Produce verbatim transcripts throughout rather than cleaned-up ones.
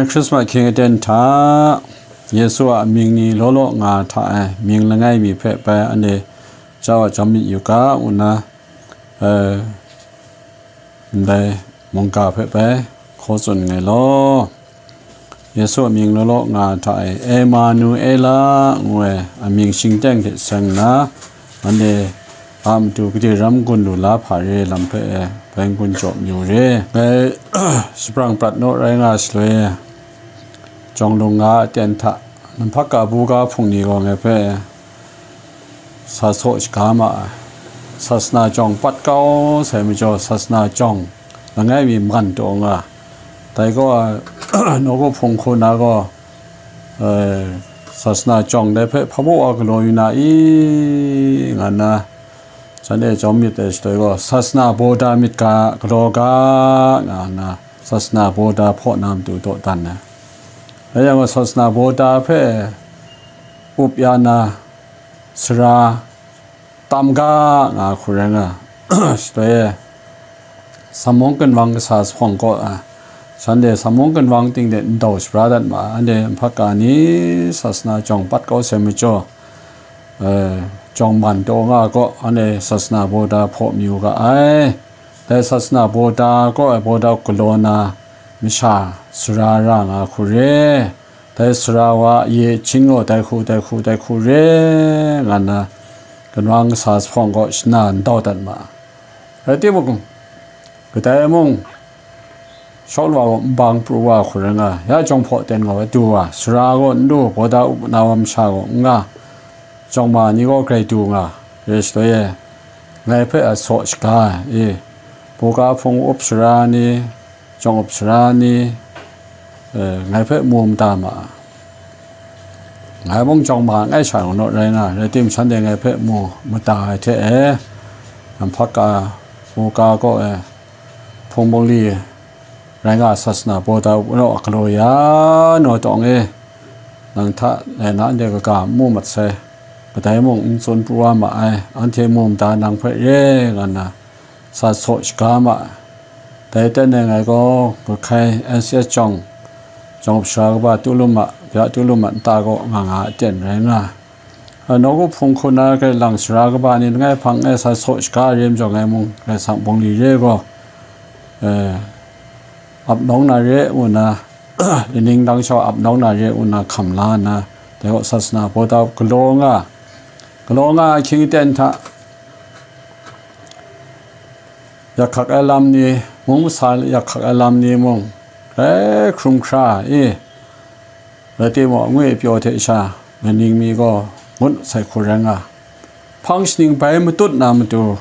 Hkrismas hkying aten hta Yesu a amying ni law law nga hta e mying langai mi hpe bai anhte jau a jau myit yu ga, ngu nna, eh, ndai mungga hpe bai hkaw tsun nngai law. Yesu a mying law law nga hta e, Emanuela ngu ai amying shingteng hte seng nna, anhte a matu gade ram gun lu la hpa re lam hpe e bai n-gun jaw mayu re. Ngai shabrang prat naw rai nga shaloi e, jawng lung nga a ten hta, Namhpaka buga hpung ni gaw ngai hpe sa saw shaga ma ai. Sasana jawng pat kau sai majaw, sasana jawng langai mi man taw nga. Dai gaw, nawku hpung hku na gaw, eh, sasana jawng dai hpe hpa baw wa galaw yu na i, nga nna, shanhte jawm myit ai shaloi gaw, sasana bawda myit ga, galaw ga, nga nna, sasana bawda hpaw na matu dawdan ai. Dai yang gaw, sasana bawda hpe up ya na sara tam ga, nga hku rai nga. Shaloi e, Samawng ginwang kasa sa hpawng kaw ai, shanhte samawng ginwang ting de ndau shabra dat ma ai. Anhte Namhpaka ni sasana jawng pat kau sai majaw, eh, jawng man taw nga gaw, anhte sasana bawda hpaw mayu ga ai. Dai sasana bawda kaw ai bawda galaw na masha sara ra nga hku re. Dai sara wa a ye hchin gaw dai hku, dai hku, dai hku re, nga nna ginwang kasa sa hpawng kaw shana ndau dat ma ai. Rai timung, kadai mung, shawk lawa gaw nbang pru wa hku rai nga, ya jawng hpaw ten gaw du wa, sara gaw n du, bawda up na wa masha gaw n nga, jawng ma ni gaw grai du nga, re shaloi e, ngai hpe a saw shaga ai, e, buga hpung up sara ni, jawng up sara ni, eh, ngai hpe mu mada ma ai. Ngai mung jawng ma ngai sha gaw naw rai nga, rai tim, shanhte ngai hpe mu mada ai hte e, Namhpaka buga kaw e, hpung bungli rai nga sasana bawda up naw a galaw ya naw tawng e, nang hta e na ndai kaga n mu mat sai, kadai mung n tsun pru wa ma ai, anhte mu mada nang hpe re, nga nna sa saw shaga ma ai. Dai ten e ngai gaw, Rahkai N C S jawng, jawng up sara kaba Tulum a, bya Tulum a nta gaw nga nga a ten rai nga ai. Nawku hpung hku na Karai lang sara kaba ni langai hpang e sa saw shaga re majaw, ngai mung Karai Kasang bungli re gaw, eh, ap nawng na re ngu nna, lining dang shawng ap nawng na re ngu nna hkam la nna, dai gaw sasana bawda galaw nga, galaw nga ai hkying aten hta, yak hkak ai lam ni, mung masa yak hkak ai lam ni mung, grai hkrum hkra i, rai timung, angwi pyaw hte sha, ningmi gaw ngut sai hku rai nga, hpang shaning bai matut na matu,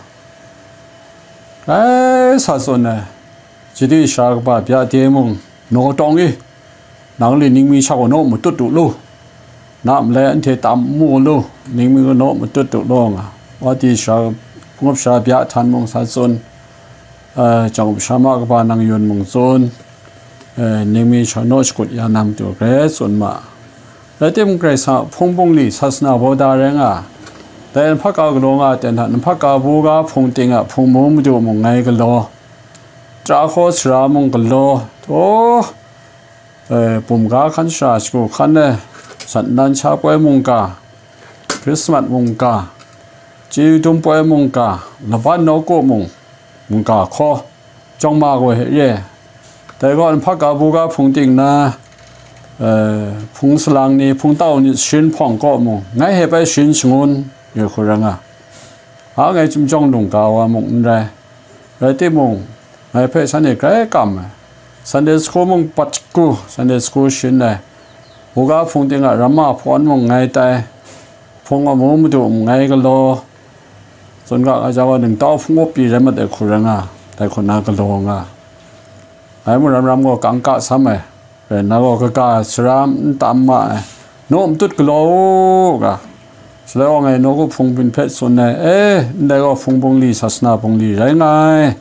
grai sa tsun ai, Jadi sara kaba bya de mung, naw tawng i, nang li ningmi sha gaw naw matut u lu, na malai anhte tam mu lu, ningmi gaw naw matut u lu nga, wa di sara, kungap sara bya htan mung sa tsun, eh, jawng up sara ma kaba nang yun mung tsun, eh, ningmi sha naw shakut ya na matu grai tsun ma. Rai timung, Karai Kasang a hpung bungli sasana bawda rai nga, dai Namhpaka galaw nga ai ten hta, Namhpaka buga hpung ting a hpung mu madu mung ngai galaw, Tara hkaw sara mung galaw, taw, eh, bumga hkan shara shagu hkan e, san nnan sha poi mungga, Hkrismat mungga, chyeju dum poi mungga, laban nawku mung, mungga hkaw, jawng ma gaw hte re. Dai gaw, Namhpaka buga hpung ting na, eh, hpung salang ni, hpung tau ni sharin hpawng kaw mung, ngai hpe bai sharin shangun re hku rai nga. A ngai chyum jawng lungga wa mung n rai. Rai timung, ngai hpe shanhte grai kam ai. Sunday school mung pat shagu, Sunday school sharin ai. Buga hpung ting a ramma hpawn mung ngai tai. Hpung amu madu mung ngai galaw. Tsun ga nga jau ai, ningtau hpung up pyi rai mat ai hku rai nga, dai hku na galaw nga. Ngai mung ram ram gaw kangka sam ai. Rai nna gaw, kaga sara n tam ma ai, naw matut galaw u ga. Shaloi gaw ngai nawku hpung byin hpe tsun ai, e, ndai gaw hpung bungli, sasana bungli rai nga ai.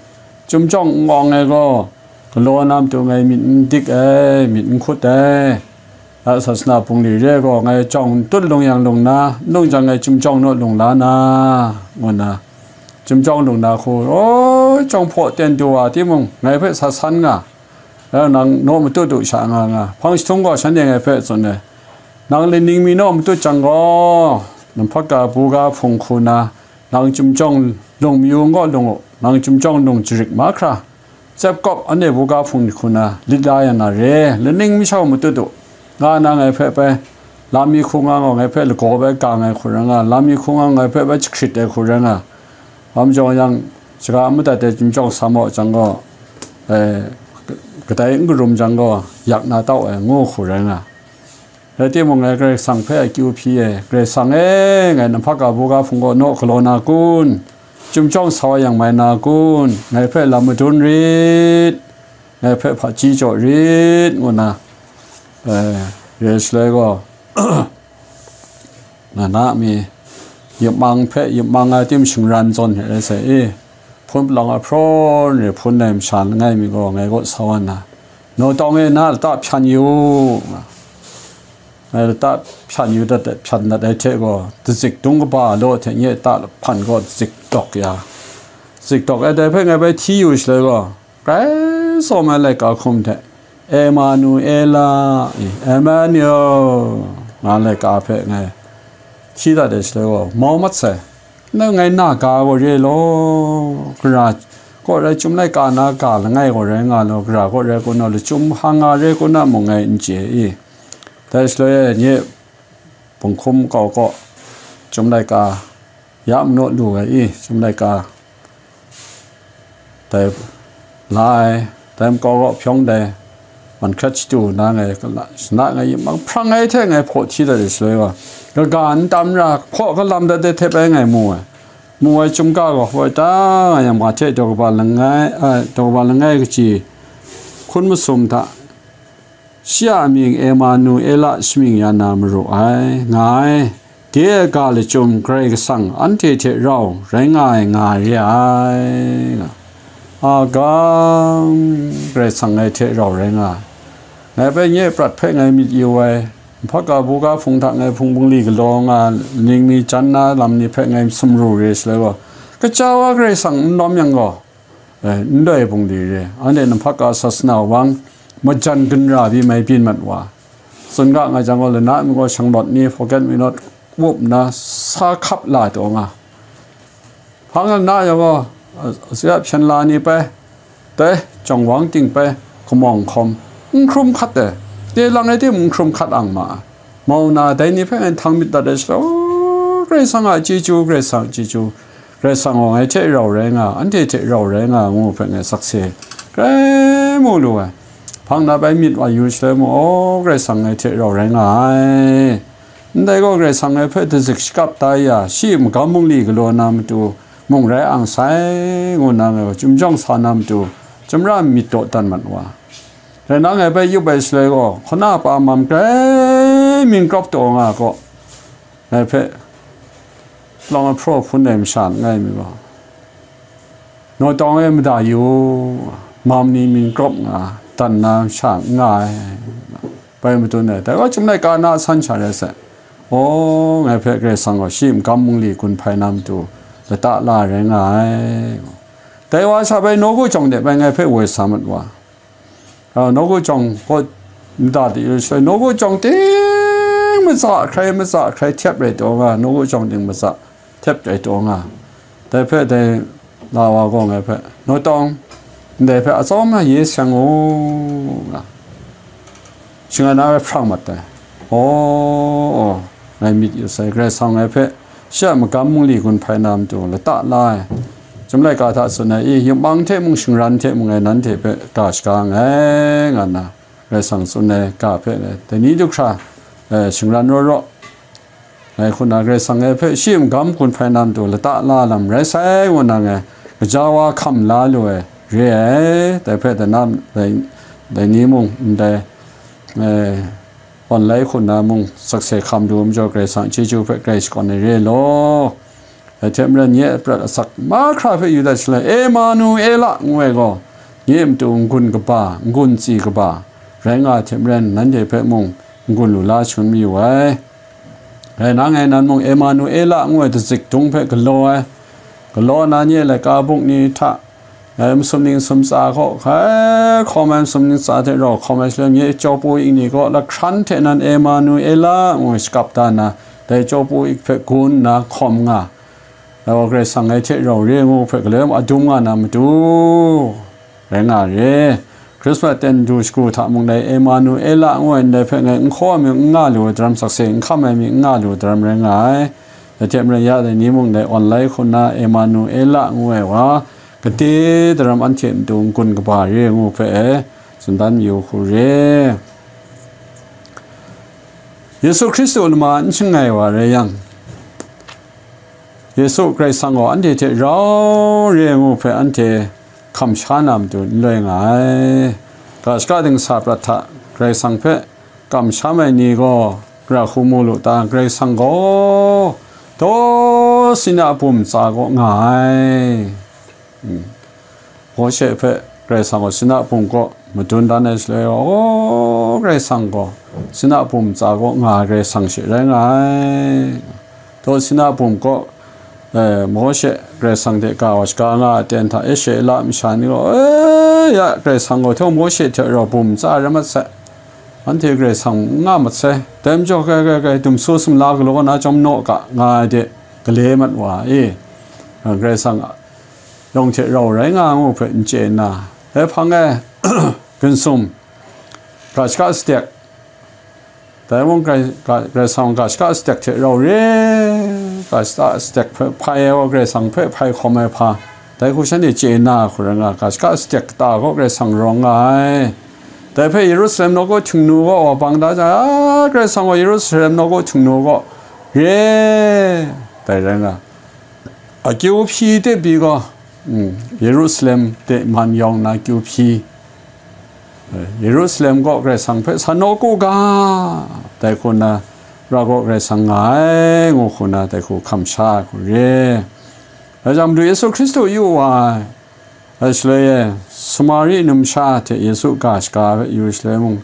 Chyum jawng n awng ai gaw, galaw na matu ngai myit n dik ai, myit n hkut ai. A sasana bungli re ai gaw, ngai jawng n tut lung yang lung na, n lung jang ngai chyum jawng naw lung la na, ngu nna, chyum jawng lung na hku, o, jawng hpaw ten du wa timung, ngai hpe sa san nga. Nang naw matut u sha nga nga. Hpang jahtung gaw shanhte ngai hpe tsun ai, nang laning mi naw matut jang gaw, nang hpaka buga hpung hku na, nang chyumjawng lung mayu n gaw lung u, nang chyumjawng lung jarik mahkra, tsep kawp anhte buga hpung hku na lit la ya na re, laning mi shau matut u, nga na ngai hpe bai, lam mi hku nga gaw ngai hpe lagaw bai gang ai hku rai nga, lam mi hku nga ngai hpe bai jahkrit ai hku rai nga, Hpa majaw yang, shaga a madat ai chyumjawng sa maw jang gaw, eh, kadai n karum jang gaw, yak na tau ai, ngu hku rai nga. Rai timung, ngai Karai Kasang hpe akyu hpyi e, Karai Kasang e, ngai nang hpaka buga hpung gaw naw galaw na kun? Chyumjawng sa wa yang mai na kun? Ngai hpe lam madun rit, ngai hpe hpaji jaw rit, ngu na, eh, re shaloi gaw, Na na mi, yamang hpe yamang ai tim shingran zawn hte rai sai i, hpun palawng ai hprawn re hpun ai masha langai mi gaw ngai kaw sa wa nna, naw tawng e na lata hpyan yu, nga. Ngai lata hpyan yu dat, hpyan dat ai hte gaw, dazik dung kaba law hte nye ta hpan gaw dazik dawk ya. Dazik dawk ai dai hpe ngai bai hti yu shaloi gaw, Grai tsawm ai laika hkum hte, Emanuela, i, Emmanuel, nga laika hpe ngai hti dat ai shaloi gaw, mau mat sai. Nang ngai na ga gaw re law, gara kaw rai, chyum laika na ga langai gaw rai nga law, gara kaw rai kun na, lachyum hpang nga re kun na mung ngai n chye i. Dai shaloi e, nye Punghkum kau kaw, chyum laika ya manaw lu ai i, chyum laika dai la ai, dai makau kaw hpyawng dai, man hkrat shatu na ngai, shana ngai, yamang hprang ai hte ngai hpaw hti dat ai shaloi wa, kaga n tam ra, hkaw kalam dat ai hte bai ngai mu ai. Mu ai chyum ga gaw, hoi ta nga yang, ma hte daw kaba langai, ai, daw kaba langai kaji hkun masum hta, Shi a mying Emanuela shamying ya na maru ai, nga ai. De ai ga lachyum Karai Kasang anhte hte rau rai nga ai, nga ai, re ai, nga. Agang, Karai Kasang ngai hte rau rai nga ai. Ngai bai nye prat hpe ngai myit yu ai, nhpaka buga hpung hta ngai hpung bungli galaw nga, ning mi jan na lam ni hpe ngai sumru re shaloi gaw, kaja wa Karai Kasang n lawm yang gaw, eh, ndai bungli re, anhte nang hpaka sasana wang majan ginra byin mai byin mat wa. Tsun ga nga jang gaw, lana mi gaw shanglawt ni, pocket money note, wup nna sa hkap la taw nga. Hpang lana yang gaw, a, a, hpyen la ni pai, dai, jawng wang ting pai, kamawng hkawm, n hkrum hkat ai, de lang ai timung n hkrum hkat ang ma ai. Mau na, dai ni hpe ngai htang myit dat ai shaloi, "O, Karai Kasang a chyeju, Karai Kasang a chyeju, Karai Kasang gaw ngai hte rau rai nga, anhte hte rau rai nga," ngu hpe ngai sakse grai mu lu ai. Hpang na bai myit wa yu shaloi mung, "O, Karai Kasang ngai hte rau rai nga ai. Ndai gaw Karai Kasang ngai hpe dazik shakap da ya, shi magam bungli galaw na matu mung rai ang sai," ngu nna ngai gaw chyum jawng sa na matu, chyum ra myit dawdan mat wa. Rai nna ngai bai yup ai shaloi gaw, hkuna pa mam grai mingkrawp taw nga gaw, ngai hpe lawng ai hpraw hpun ai masha langai mi gaw, naw tawng e mada yu, mam ni mingkrawp nga, dan na masha n nga ai, bai madun ai. Dai gaw chyum laika na san sha rai sai. Aw, ngai hpe Karai Kasang gaw shi magam bungli gun hpai na matu, lata la rai nga ai. Dai wa sha bai nawku jawng de bai ngai hpe woi sa mat wa. A, nawku jawng gaw nta de yu shaloi, nawku jawng ting matsa hkrai, matsa hkrai htyep rai taw nga, nawku jawng ting matsa htyep rai taw nga. Dai hpe dai la wa gaw ngai hpe, "Naw tawng, ndai hpe atsawm na ye seng u," nga. Shinggan na hpe hprang mat ai. Aw, aw, ngai myit yu sai, Karai Kasang ngai hpe shi a magam bungli gun hpai na matu lata la ai. Chyum laika hta tsun ai, i, yamang hte mung shingran hte mung ngai nanhte hpe ga shaga nngai, nga nna Karai Kasang tsun ai ga hpe ngai dai ni du hkra, eh, shingran raw raw, ngai hku na Karai Kasang ngai hpe shi magam gun hpai na matu lata la lam rai sai, ngu nna ngai gaja wa hkam la lu ai re ai. Dai hpe dai na, dai, dai ni mung ndai, eh, online hku na mung sakse hkam lu ai majaw, Karai Kasang chyeju hpe Karai shakawn ai re law. Dai hte maren nye a prat asak mahkra hpe yu dat shaloi, Emanuela ngu ai gaw, nye a matu n-gun kaba, n-gun tsi kaba rai nga ai hte maren, nanhte hpe mung n-gun lu la shangun mayu ai. Rai nna ngai nan mung Emanuela ngu ai dazik dung hpe galaw ai, galaw na nye laika buk ni hta Ngai masum ning sumtsa kaw, hkai hkawm ai masum ning tsa hte rau hkawm ai shaloi, nye chyaw pu ik ni kaw lahkran hte nan Emanuela ngu shakap da nna, dai chyaw pu ik hpe gun nna hkawm nga. Dai wa Karai Kasang ngai hte rau re ngu hpe galoi adum nga na matu rai nga re. Krismas ten du shagu hta mung dai Emanuela ngu ai ndai hpe ngai n hkaw ai mi n nga lu ai daram, sakse n hkam ai mi n nga lu ai daram rai nga ai. Dai hte maren ya dai ni mung dai online hku na Emanuela ngu ai wa, gade daram anhte matu n-gun kaba re ngu hpe e, tsun dan mayu hku re. Yesu Hkristu lama n shangai wa rai yang, Yesu Karai Kasang gaw anhte hte rau re ngu hpe anhte hkam sha na matu n loi nga ai. Ga shaka dingsa prat hta Karai Kasang hpe kamsham ai ni gaw, gara hku mu lu ta, Karai Kasang gaw, taw Sina bum tsa kaw nga ai. Hmm. Mawshe hpe Karai Kasang gaw Sina bum kaw madun dan ai shaloi gaw, aw, Karai Kasang gaw Sina bum tsa kaw nga ai Karai Kasang she rai nga ai. Taw Sina bum kaw, eh, Mawshe Karai Kasang hte ga wa shaga nga ai aten hta, Israela masha ni gaw, eh, ya, Karai Kasang gaw htawng Mawshe hte rau bum tsa rai mat sai, anhte Karai Kasang n nga mat sai, dai majaw, kai, kai, kai, dumsu sumla galaw na chyawm naw ga, nga ai de, gale mat wa i, Karai Kasang yawng hte rau rai nga ngu hpe n chye nna, dai hpang e, ginsum, ga shaka satek, dai mung Karai, ga, Karai Kasang ga shaka satek hte rau re, ga shaka satek hpe hpai ai wa Karai Kasang hpe hpai hkawm ai hpa, dai hku shanhte chye nna hku rai nga, ga shaka satek kata gaw Karai Kasang rawng nga ai. Dai hpe Yerusalem nawku htingnu gaw wa bang da jang, a, Karai Kasang gaw Yerusalem nawku htingnu gaw re, dai rai nga. Akyu hpyi de pyi gaw, mm, Yerusalem de man yawng na akyu hpyi, eh, Yerusalem gaw Karai Kasang hpe sa nawku ga, dai hku na, ra gaw Karai Kasang nga ai, ngu hku na, dai hku hkam sha ai hku re. Dai jang, Madu Yesu Hkristu yu wa ai, dai shaloi e, Samari numsha hte Yesu ga shaga hpe yu shaloi mung,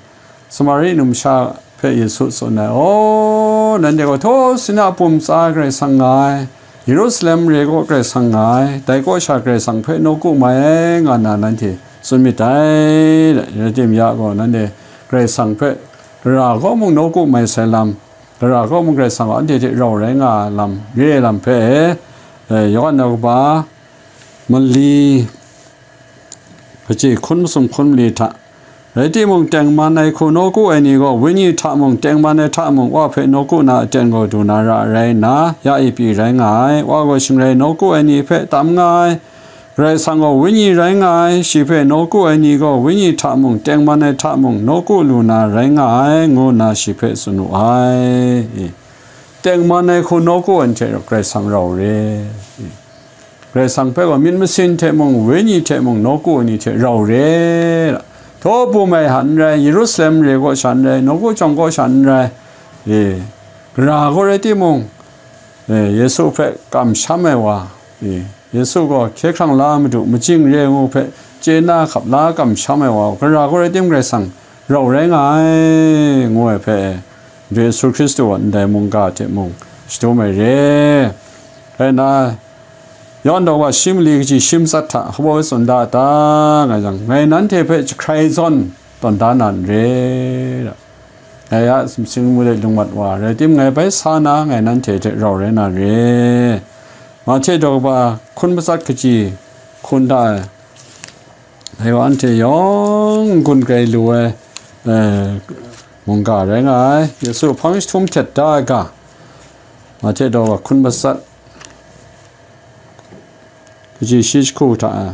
Samari numsha hpe Yesu tsun ai, "Aw, nanhte gaw htawt Sina bum tsa Karai Kasang nga ai, Yerusalem re gaw Karai Kasang nga ai, dai kaw sha Karai Kasang hpe nawku mai ai," nga nna nanhte tsun myit dai. Rai timung ya gaw, nanhte Karai Kasang hpe gara gaw mung nawku mai sai lam, gara gaw mung Karai Kasang gaw anhte hte rau rai nga ai lam, re ai lam hpe, eh, Yawhan a kaba mali, kaji hkun masum hkun mali hta, rai timung, tengman ai hku nawku ai ni gaw, Wenyi hta mung, tengman ai hta mung, Wa hpe nawku na aten gaw du na ra ai rai nna, ya e pyi rai nga ai. Wa gaw shingrai nawku ai ni hpe tam nga ai. Karai Kasang gaw Wenyi rai nga ai, shi hpe nawku ai ni gaw, Wenyi hta mung, tengman ai hta mung, nawku lu na rai nga ai, ngu nna shi hpe tsun wu ai. Tengman ai hku nawku ai ni hte Karai Kasang rau re. Karai Kasang hpe gaw myit masin hte mung, Wenyi hte mung, nawku ai ni hte rau re. Htawt bum ai hta n rai, Yerusalem re kaw sha n rai, nawku chyawm kaw sha n rai, e, gara gaw rai timung, e, Yesu hpe kamsham ai wa, e, Yesu gaw hkye hkrang la Madu, majing re ngu hpe chye na hkap la kamsham ai wa, gara gaw rai timung, Karai Kasang rau rai nga ai, ngu ai hpe, Madu Yesu Hkristu a ndai mungga hte mung shadum ai re. Rai nna, Yawhan daw wa shi mali kaji shi matsat hta hpaw e tsun da ta, nga jang, ngai nanhte hpe jahkrai zawn tawn da na n re. Ngai a sumsing mu de lung mat wa rai tim, ngai bai sa na, ngai nanhte hte rau rai na re. Mahte daw wa hkun matsat kaji hkun da ai, dai wa anhte yawng n-gun grai lu ai, eh, mungga rai nga ai. Yesu hpang jahtum htet da ai ga, Mahte daw wa hkun matsat, kaji shi jahku hta e.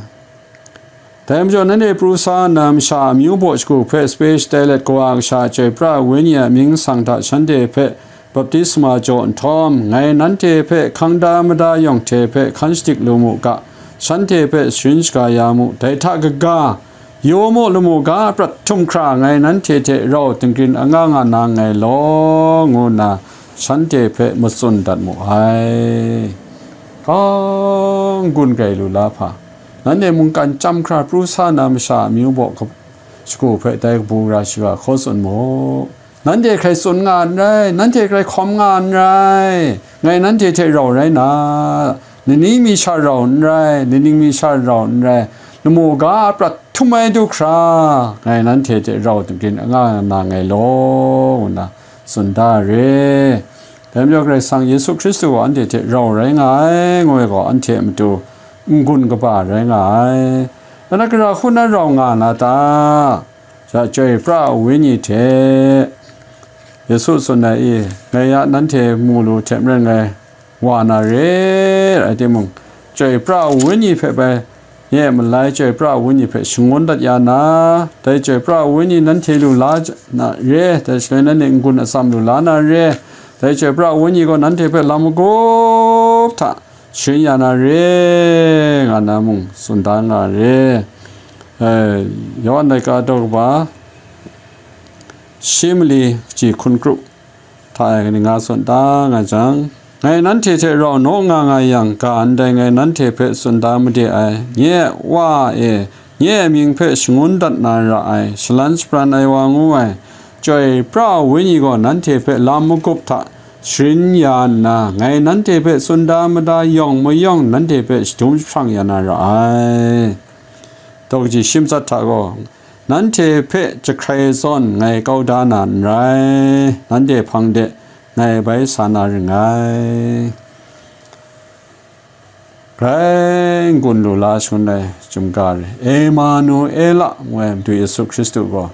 Dai majaw, nanhte pru sa nna masha amyu baw shagu hpe sape shatai let, Kawa Kasha, Chyoi Pra ai Wenyi a mying nsang hta shanhte hpe baptisma jaw nhtawm, ngai nanhte hpe hkang da mada yawng hte hpe hkan shadik lu mu ga, shanhte hpe sharin shaga ya mu. Dai hta kaga, yu mu, lamu ga prat htum hkra ngai nanhte hte rau dingrin anga nga na nngai law, ngu nna shanhte hpe matsun dat mu ai. Hkang n-gun grai lu la hpa, nanhte mungkan chyam hkra pru sa na masha amyu baw ka-, shagu hpe dai kabu gara shiga hkaw tsun mu. Nanhte hkrai tsun nga n rai, nanhte hkrai hkawm nga n rai, ngai nanhte hte rau rai na, nining mi sha rau n rai, nining mi sha rau n rai, Lamu ga a prat htum ai du hkra, ngai nanhte hte rau dingrin anga na nngai law, ngu nna tsun da re. Dai majaw Karai Kasang Yesu Hkristu gaw anhte hte rau rai nga ai, ngu ai gaw anhte a matu n-gun kaba rai nga ai. Nang na gara hku na rau nga na ta? Ja, chyoi pra ai Wenyi hte Yesu tsun ai i, ngai ya nanhte mu lu hte maren ngai wa na re, rai timung, chyoi pra ai Wenyi hpe bai, nye a malai chyoi pra ai Wenyi hpe shangun dat ya na, dai chyoi pra ai Wenyi nanhte lu la na re, dai shaloi nanhte n-gun atsam lu la na re, dai chyoi pra ai Wenyi gaw nanhte hpe lam magup hta sharin ya na re, nga na mung tsun da nga re. Eh, Yawhan laika daw kaba shi mali kaji hkun kru hta e kaning nga tsun da nga jang, ngai nanhte hte rau naw nga nga yang, ga ndai ngai nanhte hpe tsun da made ai, nye Wa e, nye a mying hpe shangun dat na ra ai, shalan shapran ai wa ngu ai, chyoi pra ai Wenyi gaw nanhte hpe lam magup hta sharin ya nna, ngai nanhte hpe tsun da mada yawng mayawng nanhte hpe shadum jahprang ya na ra ai. Daw kaji shi matsat hta gaw, nanhte hpe jahkrai zawn ngai kau da na n rai, nanhte hpang de ngai bai sa na ring ngai. Grai n-gun lu la shangun ai chyum ga re, Emanuela ngu ai Madu Yesu Hkristu gaw,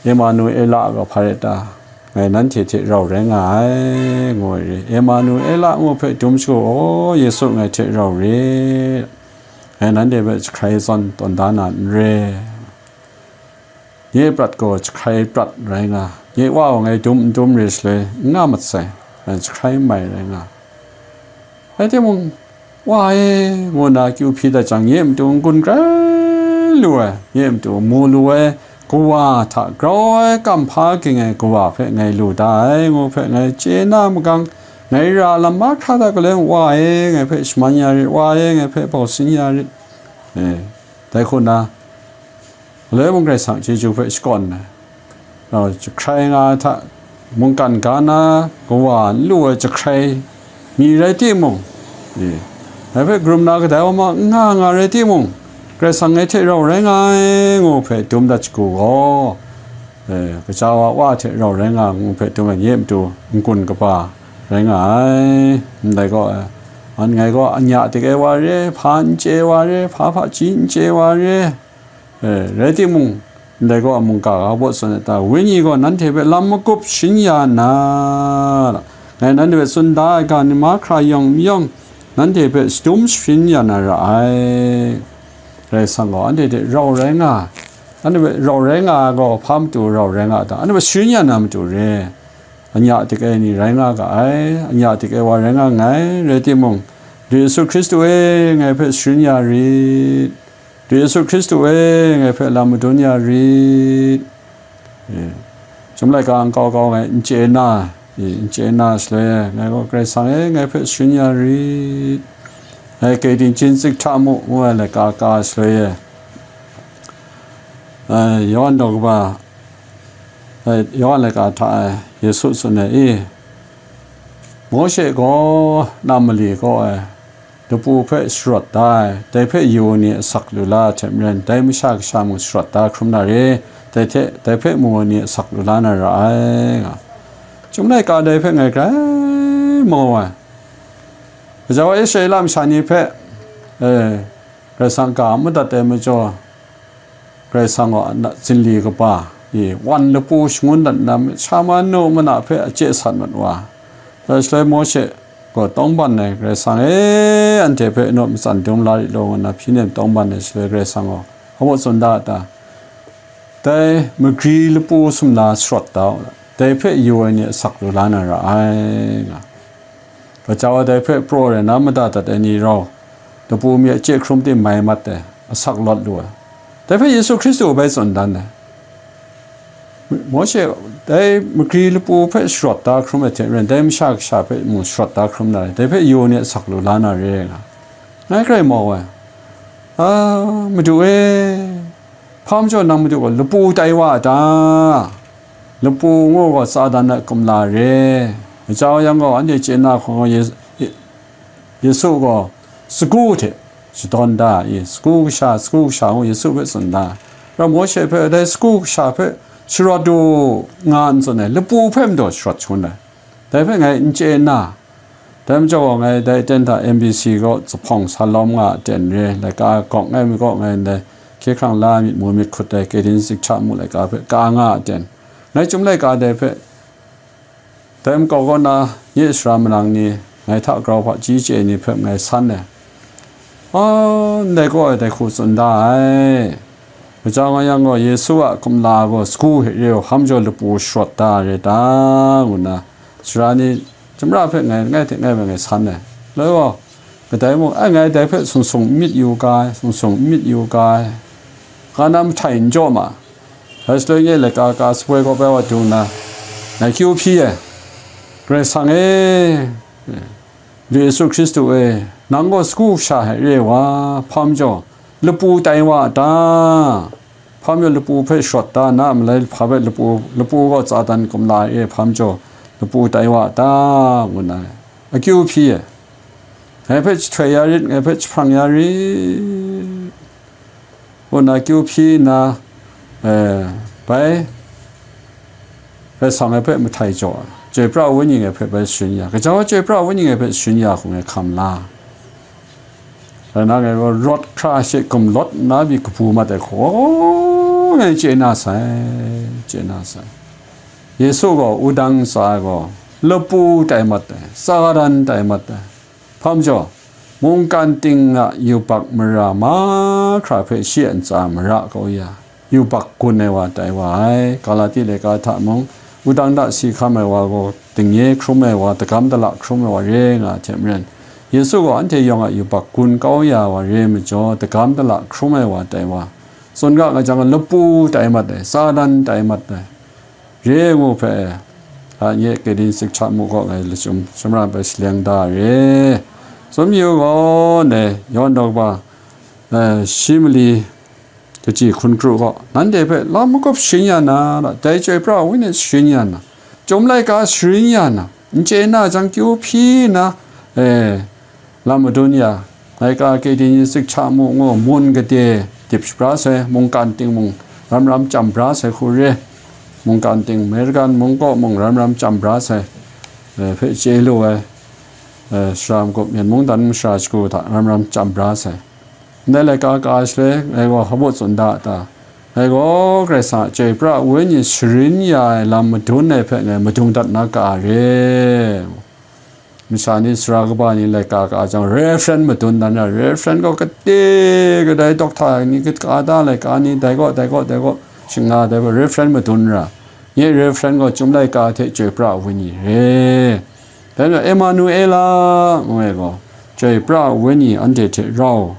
Emanuela gaw hpa rai ta? Ngai nanhte hte rau rai nga ai, ngu ai re. Emanuela ngu hpe dum shagu, o, Yesu ngai hte rau re, ngai nanhte hpe jahkrai zawn tawn da na n re. Nye prat gaw jahkrai prat rai nga, nye Wa gaw ngai dum n dum re shaloi n nga mat sai, ngai jahkrai n mai rai nga. Rai timung, Wa e, ngu nna akyu hpyi dat jang, nye matu n-gun grai lu ai, nye matu mu lu ai, kawa hta grau ai kamhpa ging ai kawa hpe ngai lu da ai, ngu hpe ngai chye na magang, ngai ra lam mahkra hta galoi, Wa e, ngai hpe shaman ya rit, Wa e, ngai hpe bau sin ya rit. E, dai hku nna, Galoi mung Karai Kasang chyeju hpe shakawn ai, rau jahkrai nga ai hta, mungkan ga na kawa n lu ai jahkrai mi rai timung, e, dai hpe karum na kadai wa ma n nga nga rai timung, Karai Kasang ngai hte rau rai nga ai, ngu hpe dum dat shagu gaw, e, kaja wa Wa hte rau rai nga ai ngu hpe dum ai, nye matu n-gun kaba rai nga ai. Ndai gaw, e, ngai gaw anya dik ai wa re, hpa n chye ai wa re, hpa hpaji n chye ai wa re, E, rai timung, ndai gaw a mungga ga baw tsun ai ta? Wenyi gaw nanhte hpe lam magup sharin ya nna, ngai nanhte hpe tsun da ai ga ni mahkra yawng mayawng, nanhte hpe shadum sharin ya na ra ai. Karai Kasang gaw anhte hte rau rai nga, anhte hpe rau rai nga ai gaw, hpa matu rau rai nga ta? Anhte hpe sharin ya na matu re. Anya dik ai ni rai nga ga ai, anya dik ai wa rai nga nngai, rai timung, Yesu Hkristu e, ngai hpe sharin ya rit. Yesu Hkristu e, ngai hpe lam madun ya rit. E, chyum laika nkau kau ngai n chye na, e, n chye na shaloi e, ngai gaw, Karai Kasang e, ngai hpe sharin ya rit. Ngai Kaiting Chin Zik Hta Mu ngu ai laika ka shaloi e, e, Yawhan daw kaba, e, Yawhan laika hta e Yesu tsun ai, i, Mawshe gaw nam mali kaw ai lapu hpe sharawt da ai, dai hpe yu ai ni asak lu la ai hte maren, dai Masha Kasha mung sharawt da hkrum na re, dai hte, dai hpe mu ai ni asak lu la na ra ai, nga. Chyum laika dai hpe ngai grai mau ai. Gaja wa Israela masha ni hpe, e, Karai Kasang ga madat ai majaw, Karai Kasang gaw a na-, zinli kaba, i, wan lapu shangun dat nna, sha ma nu mana hpe a chye sat mat wa. Dai shaloi Mawshe gaw tawngban ai, Karai Kasang e, anhte hpe naw matsan dum la rit law, ngu nna hpyi nem tawngban ai shaloi, Karai Kasang gaw hpa baw tsun da a ta? Dai magri lapu sumla sharawt da u, dai hpe yu ai ni asak lu la na ra ai, nga. Gaja wa dai hpe praw rai na mada dat ai ni rau, lapu mi a chye hkrum tim mai mat ai, asak lawt lu ai. Dai hpe Yesu Hkristu bai tsun dan ai. Mawshe dai magri lapu hpe sharawt da hkrum ai hte maren, dai Masha Kasha hpe mung sharawt da hkrum na rai, dai hpe yu ai ni asak lu la na re, nga. Ngai grai mau ai. A, Madu e, hpa majaw nang Madu gaw lapu tai wa a ta? Lapu ngu gaw Satan a kumla re. Gaja yang gaw, anhte chye na hkawng gaw, Ye-, Ye-, Yesu gaw sagu hte shadawn da ai, sagu kasha, sagu kasha ngu Yesu hpe tsun da. Rau Mawshe hpe dai sagu kasha hpe sharawt u nga n tsun ai, lapu hpe majaw sharawt shangun ai. Dai hpe ngai n chye na, dai majaw gaw ngai dai aten hta M B C kaw zuphpawng sa lawm nga a ten re, laika gawk ngai mi kaw ngai ndai, hkye hkrang la myit mu myit hkut ai, Kaitin Sikcha mu laika hpe ka nga a ten, ngai chyum laika dai hpe, dai makau kaw na, nye sara manang ni, ngai hta grau hpaji chye ni hpe ngai san ai. A, ndai gaw dai hku tsun da ai. Gaja nga yang gaw, Yesu a kumla gaw sagu hte re ai hpa majaw lapu sharawt da re ta, ngu nna, sara ni chyamra hpe ngai, ngai hte ngai hpe ngai san ai. Loi gaw, kadai mung, ai, ngai dai hpe sung sung myit yu ga ai, sung sung myit yu ga ai, nga na mahtai n jaw ma. Dai shaloi nye laika ka sapoi kaw bai wa dung nna, ngai kyu hpyi ai, Karai Kasang e, Madu Yesu Hkristu e, nang gaw sagu kasha hte re wa, hpa majaw lapu tai wa a ta? Hpa majaw lapu hpe sharawt da, na a malai hpa hpe lapu, lapu gaw Satan kumla e hpa majaw lapu tai wa a ta? Ngu nna akyu hpyi ai. Ngai hpe jahtoi ya rit, ngai hpe jahprang ya rit. Ngu nna kyu hpyi nna, eh, bai, bai sang ai hpe mahtai jaw ai, Chyoi pra ai Wenyi ngai hpe bai sharin ya, gaja wa Chyoi pra ai Wenyi ngai hpe sharin ya hku ngai hkam la. Rai nna ngai gaw rawt hkra she gumlawt nna pyi kabu mat ai hku, ngai chye na sai, chye na sai. Yesu gaw wudang ntsa ai gaw lapu tai mat ai, Satan tai mat ai. Hpa majaw, mungkan ting a yubak mara mahkra hpe shi a ntsa mara kau ya, yubak gun ai wa tai wa ai. Galati laika hta mung, wudang hta si hkam ai wa gaw, dingnye hkrum ai wa, dagam dala hkrum ai wa re nga ai hte maren, Yesu gaw anhte yawng a yubak gun kau ya wa re majaw, dagam dala hkrum ai wa tai wa, tsun ga nga jang, lapu tai mat ai, Satan tai mat ai, re ngu hpe, a nye Kaitin Sikcha mu gaw ngai lachyum shamra bai shaleng da re. Tsun yu gaw, ne, yawn dawk ba, eh, shi mali kaji hkun kru gaw, nanhte hpe lam magup sharin ya na, dai Chyoi pra ai Wenyi sharin ya na, Chyum laika sharin ya na, n chye na jang kyu hpyi nna, eh, lam madun ya, laika Kaitin Sikcha mu ngu mun gade dip shabra sai, mungkan ting mung ram ram chyam bra sai hku re, mungkan ting American mung kaw mung ram ram chyam bra sai, eh, hpe chye lu ai, eh, sara magup Myen mungdan mashara shagu hta ram ram chyam bra sai. Ndai laika ka shaloi, ngai gaw hpa baw tsun da a ta? Ngai gaw Karai Kasang a Chyoi pra ai Wenyi sharin ya ai lam madun ai hpe ngai madung dat na ka re. Masha ni, sara kaba ni laika ka jang, Reverend madun dan ra, Reverend gaw kade kadai, doctor ni ka da laika ni, dai gaw, dai gaw, dai gaw, shing nga dai gaw, Reverend madun ra. Nye Reverend gaw Chyum laika hte Chyoi pra ai Wenyi re. Dai majaw, Emanuela ngu ai gaw, Chyoi pra ai Wenyi anhte hte rau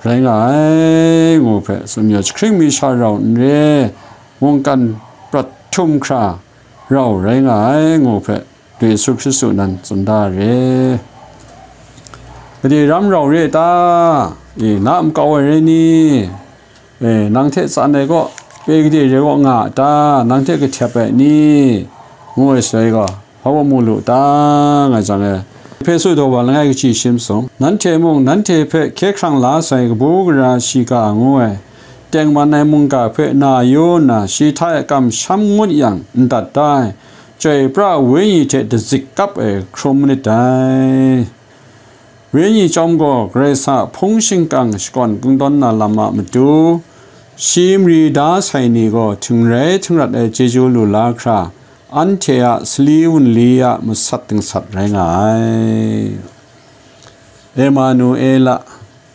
rai nga ai, ngu hpe, sumyaw jahkring mi sha rau n re, mungkan prat htum hkra rau rai nga ai, ngu hpe, Madu Yesu Hkristu nan tsun da re. Gade ram rau re ta? E, na a makau ai rai ni? E, nang hte tsan ai gaw, pe gade re gaw nga a ta? Nang hte kahtep ai ni? Ngu ai shaloi gaw, hpa baw mu lu ta, nga jang e. Ehpesu daw wa langai kaji shi masum, nanhte mung nanhte hpe hkye hkrang la sai kabu gara shiga ngu ai, tengman ai mungga hpe na yu nna, shi hta e kamsham ngut yang, n dat da ai, Chyoi pra ai Wenyi hte dazik kap ai hkrum manit dai. Wenyi chyawm gaw Karai Kasang a hpung shingkang shakawn kungdawn na lam a matu, shi mari da sai ni gaw htingrai htingrat ai chyeju lu la hkra, anhte a sali wunli a masat dingsat rai nga ai. Emanuela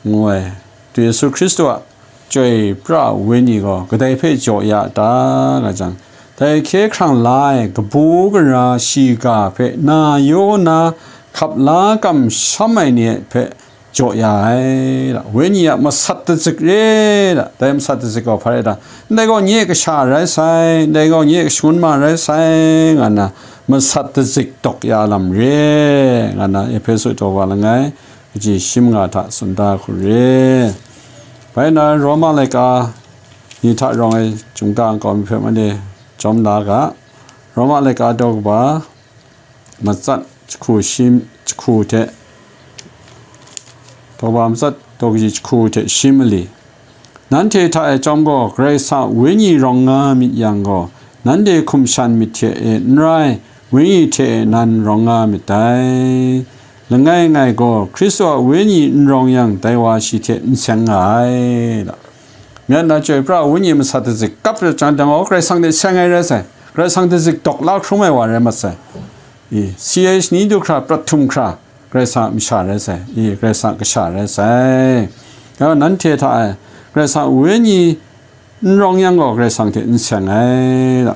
ngu ai, Madu Yesu Hkristu a Chyoi pra ai Wenyi gaw kadai hpe jaw ya a ta, nga jang, dai hkye hkrang la ai kabu gara shiga hpe na yu nna hkap la kamsham ai ni hpe jaw ya ai, da, Wenyi a masat dazik re, da, dai masat dazik gaw hpa rai ta? Ndai gaw nye kasha rai sai, ndai gaw nye kashangun ma rai sai, nga nna masat dazik dawk ya lam re, nga nna Ehpesu daw wa langai kaji shi manga hta tsun da hku re. Bai nna Roma laika ni hta rawng ai chyum ga nkau mi hpe made jawm la ga. Roma laika daw kaba matsat jahku shi, jahku hte Daw wa matsat, daw kaji jahku hte shi mali. Nanhte hta e chyawm gaw, Karai Kasang a Wenyi rawng nga myit yang gaw, nanhte hkum shan myit hte e n rai, Wenyi hte e nan rawng nga myit dai. Langai ngai gaw, Hkristu a Wenyi n rawng yang, dai wa shi hte n seng nga ai. Myen na chyoi pra Wenyi masat dazik kap rat jang, dang gaw Karai Kasang hte seng ai rai sai. Karai Kasang dazik dawk la hkrum ai wa rai mat sai. I, C H ni du hkra, prat htum hkra, Karai Kasang a masha rai sai. I, Karai Kasang a kasha rai sai. Ya, nanhte hta e, Karai Kasang a Wenyi n rawng yang gaw, Karai Kasang hte n seng ai.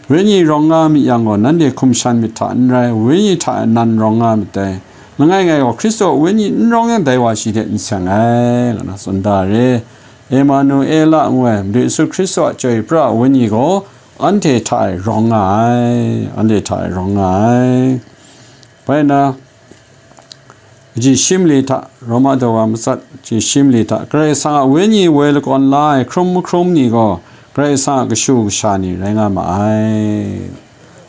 Wenyi rawng nga myit yang gaw, nanhte hkum shan myit hta n rai, Wenyi hta e nan rawng nga myit dai. Langai ngai gaw, Hkristu a Wenyi n rawng yang, dai wa shi hte n seng ai, nga na tsun da re. Emanuela ngu ai, Madu Yesu Hkristu a chyoi pra Wenyi gaw, anhte hta e rawng nga ai, anhte hta e rawng nga ai. Bai na, kaji shi mali hta, Roma daw wa matsat, kaji shi mali hta, Karai Kasang a Wenyi woi lakawn la ai hkrum mahkrum ni gaw, Karai Kasang a kashu kasha ni rai nga ma ai.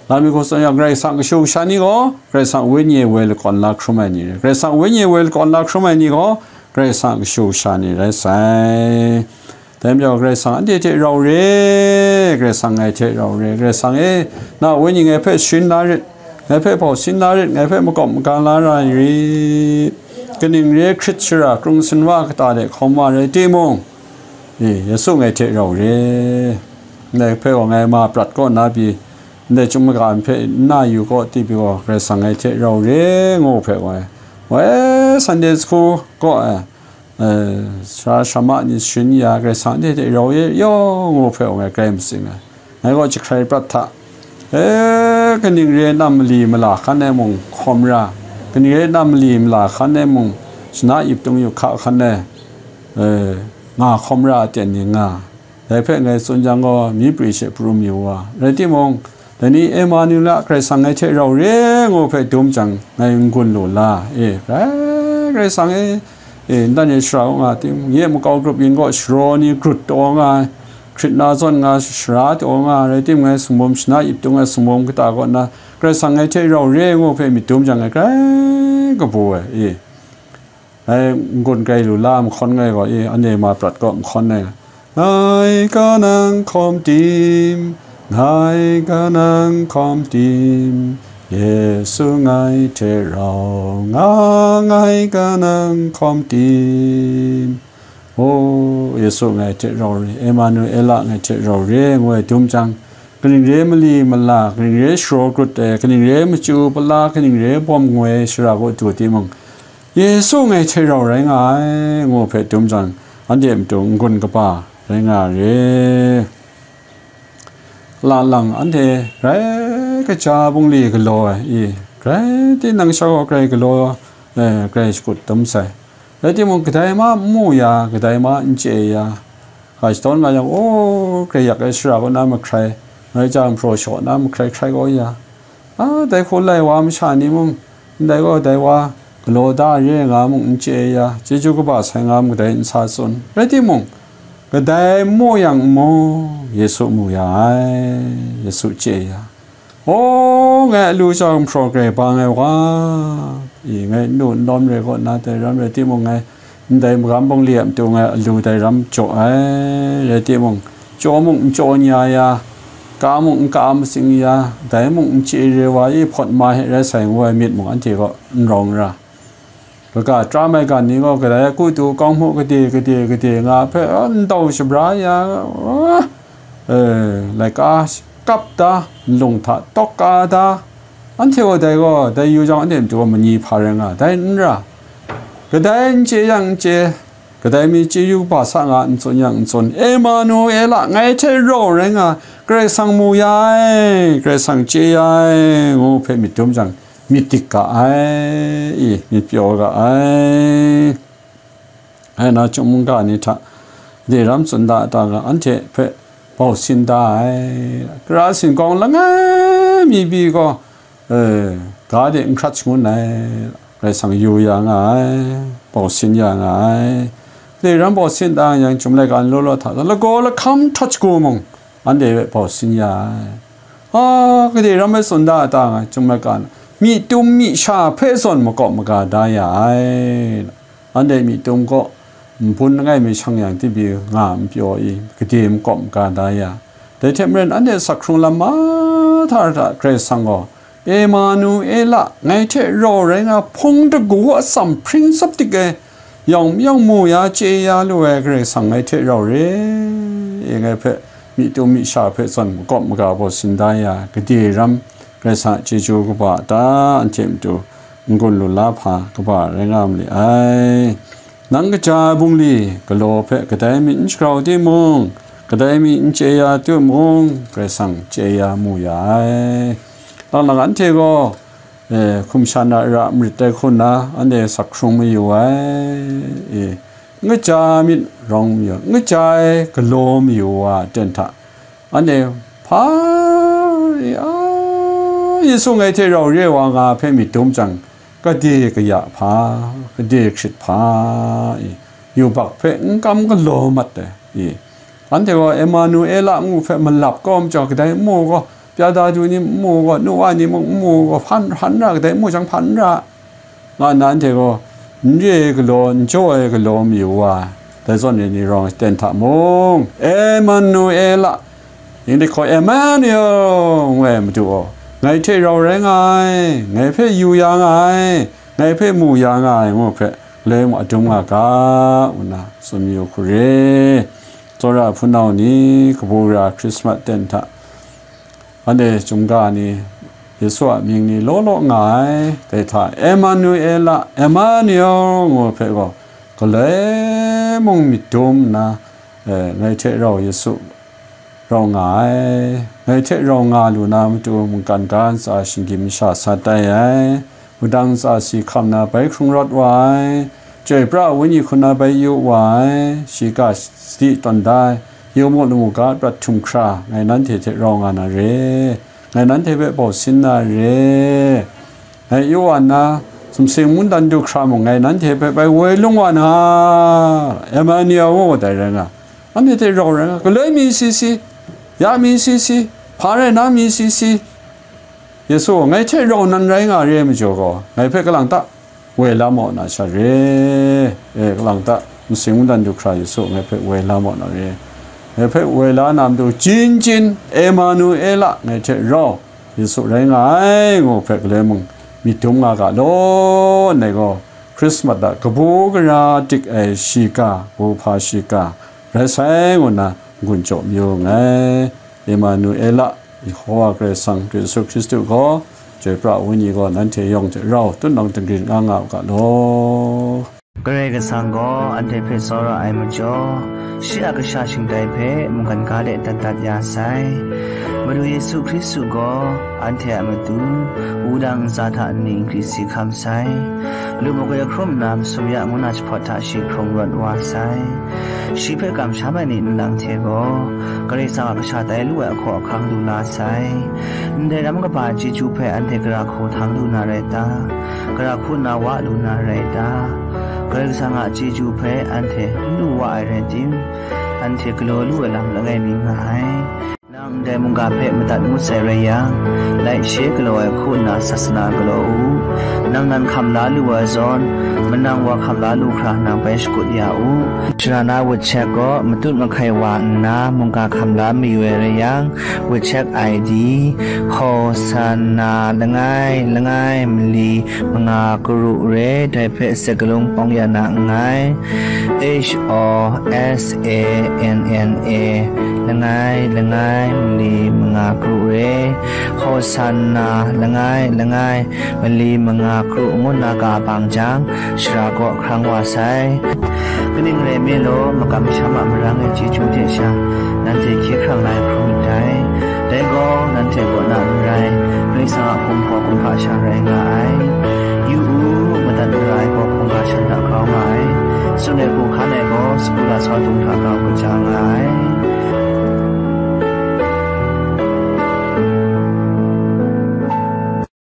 Lam mi hku tsun yang, Karai Kasang a kashu kasha ni gaw, Karai Kasang a Wenyi e woi lakawn la hkrum ai ni rai. Karai Kasang a Wenyi e woi lakawn la hkrum ai ni gaw, Karai Kasang a kashu kasha ni rai sai. Dai majaw, Karai Kasang anhte hte rau re, Karai Kasang ngai hte rau re, Karai Kasang e, na Wenyi ngai hpe sharin la rit, ngai hpe bau sin la rit, ngai hpe makawp maga la ra ai rit. Kaning re hkrit shara krung sinwa kata de hkawm wa rai timung, e, Yesu ngai hte rau re. Ndai hpe gaw ngai ma prat kaw na pyi, ndai chyum maga hpe n na yu kaw, ti pyi gaw, Karai Kasang ngai hte rau re, ngu hpe gaw, woi Sunday school kaw e, e, sara sara ma ni sharin ya, Karai Kasang ndai hte rau ye yaw, ngu hpe gaw ngai grai matsing ai. Ngai gaw jahkrai prat hta, e, kaning re na mali mala hkan e mung hkawm ra, kaning re na mali mala hkan e mung shana ip tung yu hka hkan e, e, nga hkawm ra aten ni nga. Dai hpe ngai tsun jang gaw, myi pri she pru mi wa. Rai timung, dai ni Emanuela Karai Kasang ngai hte rau re ngu hpe dum jang, ngai n-gun lu la, e, Karai, Karai Kasang e, e, ntan e shara u nga tim, nye makau grup yin gaw sharaw ni grut taw nga ai, hkrit na zawn nga shara taw nga ai, rai tim, ngai sumlum shana ip tung ai sumlum kata kaw na, Karai Kasang ngai hte rau re ngu hpe myit dum jang, ngai grai kabu ai, e. Ngai n-gun grai lu la, mahkawn ngai gaw, e, anhte ma prat kaw mahkawn ai. Ngai ga nang hkawm tim, ngai ga nang hkawm tim, Yesu ngai hte rau nga, ngai ga nang hkawm tim. O, Yesu ngai hte rau re, Emanuela ngai hte rau re, ngu ai dum jang, kaning re mali mala, kaning re sharaw grut ai, kaning re machyu pala, kaning re bawm ngoi shara kaw du timung, Yesu ngai hte rau rai nga ai, ngu hpe dum jang, anhte matu n-gun kaba rai nga re. Lang lang anhte grai kaja bungli galaw ai, i, grai tinang sha gaw grai galaw, e, grai shakut dum sai. Rai timung, kadai ma n mu ya, kadai ma n chye ya, ga shadawn nga yang, o, grai yak ai shara kaw na mahkrai, ngai ja nhpraw shaw na mahkrai hkrai kau ya, a, dai hku lai wa masha ni mung, ndai gaw dai wa galaw da re nga mung n chye ya, chyeju kaba sai nga mung kadai n sa tsun. Rai timung, kadai n mu yang n mu, Yesu mu ya ai, Yesu chye ya. O, ngai alu jau nhpraw grai bang ai wa, i, ngai n lu n lawm re kaw na, dai ram rai timung, ngai ndai magam bungli a matu ngai alu dai ram jaw ai, rai timung, chyaw mung n chyaw n ya ya, ka mung n ka matsing ya, dai mung n chye re wa, i, hpawt ma he rai sai ngu ai myit mung anhte kaw n rawng ra. Kaga tram ai ga ni gaw kadai a ku tu kawng hmu gade gade gade nga hpe, a, n tau shabra ya, a, e, laika kap da, nlung hta tawk ka da, anhte gaw dai gaw, dai yu jang anhte matu gaw manyi hpa rai nga, dai n ra. Kadai n chye yang n chye, kadai mi chyeju kaba sa nga n tsun yang n tsun, Emanuela, ngai hte rau rai nga, Karai Kasang mu ya ai, Karai Kasang chye ya ai, ngu hpe myit dum jang, myit dik ga ai, i, myit pyaw ga ai. Ai na, chyum mungga ni hta de ram tsun da ta ga, anhte hpe bau sin da ai. Kara sinkawng langai mi pyi gaw, e, ga de n hkrat shangun ai, Karai Kasang yu ya nga ai, bau sin ya nga ai. De ram bau sin da yang, chyum laika ni law law hta, lagaw lahkam hkrat shagu mung, anhte hpe bau sin ya ai. A, gade ram ai tsun da ta nga, chyum laika na, myi tum myi sha hpe zawn makawp maga da ya ai. anhte myi tum kaw nbun langai mi shang yang, tibi nga npyaw i, gade makawp maga da ya. Dai hte maren, anhte asak hkrung lam mahta hta Karai Kasang gaw, "Emanuela, ngai hte rau rai nga, hpung dagu atsam hpring tsap dik ai, yawng yawng mu ya, chye ya lu ai Karai Kasang ngai hte rau re i," ngai hpe myi tum myi sha hpe zawn makawp maga baw sin da ya, gade ram Karai Kasang a chyeju kaba ta anhte matu n-gun lu la hpa kaba rai nga ma li ai. Nang kaja ai bungli galaw hpe kadai mi n shagrau timung, kadai mi n chye ya timung, Karai Kasang chye ya mu ya ai. Lang lang anhte gaw, eh, hkum shan a ra marit dai hku nna, anhte asak hkrung mayu ai, e, n kaja ai myit rawng mayu, n kaja ai galaw mayu wa aten hta, anhte hpa ri a, Yesu ngai hte rau re wa nga hpe myit dum jang, gade kaya hpa, gade hkrit hpa, e, yubak hpe n kam galaw mat ai, e, anhte gaw Emanuela ngu hpe malap kau majaw, kadai n mu gaw, Pyadadu ni n mu gaw, nu wa ni mung n mu gaw, hpan hpan ra, kadai n mu jang hpan ra, nga nna anhte gaw n re ai galaw, n jaw ai galaw mayu wa, dai zawn re ni rawng aten hta mung, "Emanuela," English hkaw, "Emmanuel," ngu ai Madu gaw, "Ngai hte rau rai nga ai, ngai hpe yu ya nga ai, ngai hpe mu ya nga ai," ngu hpe, galoi mung adum nga ga, ngu nna tsun mayu hku re. Tsawra hpunau ni, kabu gara Hkrismat ten hta, anhte chyum ga ni, Yesu a mying ni law law nga ai, dai hta, "Emanuela, Emmanuel," ngu hpe gaw, galoi mung myit dum nna, eh, ngai hte rau Yesu rau nga ai, ngai hte rau nga lu na matu mungkan ga ntsa shinggyim masha sat tai ai, wudang ntsa si hkam na bai hkrung rawt wa ai, Chyoi pra ai Wenyi hku na bai yu wa ai, shi ga sadi tawn da ai, yu mu, lamu ga prat htum hkra, ngai nanhte hte rau nga na re, ngai nanhte hpe bau sin na re, ngai yu wa nna, sumsing mungdan du hkra mung, ngai nanhte hpe bai woi lung wa na, Emmanuel ngu dai rai nga, anhte hte rau rai nga, galoi mi si si, ya mi si si, hpa rai na mi si si, Yesu, ngai hte rau nan rai nga re ai majaw gaw, ngai hpe kalang ta woi la maw na sha re. E, kalang ta, nsing mungdan du hkra Yesu, ngai hpe woi la maw na re. Ngai hpe woi la na matu, jin jin, Emmanuela, ngai hte rau Yesu rai nga ai, ngu hpe galoi mung myit dum nga ga law, ndai gaw, Hkrismat a kabu gara dik ai shiga, kabu hpa shiga, rai sai ngu nna n-gun jaw mayu nngai. Emmanuela, Yehowa Karai Kasang, Yesu Hkristu gaw, Chyoi pra ai Wenyi gaw nanhte yawng hte rau tutnawng dingrin nga nga u ga law. Karai Kasang gaw anhte hpe tsawra ai majaw, shi a kasha shingtai hpe mungkan ga de dat dat ya sai. Madu Yesu Hkristu gaw anhte a matu, wudang ntsa hta nni n gri si hkam sai. Lu magwi hkrum nna masum ya ngu na jahpawt hta shi hkrung rawt wa sai. Shi hpe kamsham ai ni nlang hte gaw, Karai Kasang a kasha tai lu ai ahkaw ahkang lu la sai. Ndai ram kaba chyeju hpe anhte gara hku htang lu na rai ta? Gara hku nna wa lu na rai ta? Karai Kasang a chyeju hpe anhte n lu wa ai rai tim, anhte galaw lu ai lam langai mi nga ai. Nang ndai mungga hpe madat ngut sai rai yang, laishe galaw ai hku nna sasana galaw u. Nang nan hkam la lu ai zawn, manang wa hkam la lu hkra nang bai shakut ya u. Shara na wut shek gaw matut mahkai wa nna mungga hkam la mayu ai rai yang, wut shek I D, Hosanna langai langai mali manga karu re, dai hpe sakalung pawng ya na nngai. H O S A N N A, langai langai mali manga karu re, Hosanna langai langai mali manga karu ngu na ga bang jang, shara kaw hkrang wa sai. Kaning rai nme law, makam masham a marang e chyeju hte sha, nanhte hkye hkrang la ai hkrum myit dai. Dai gaw, nanhte kaw na n rai, Karai Kasang a hpung hpaw hkungga sha rai nga ai. Yu u, madat mara ai gaw hkungga shan hta grau nga ai. Tsun ai hku hkan ai gaw, sagu lasau dung hta grau kaja nga ai.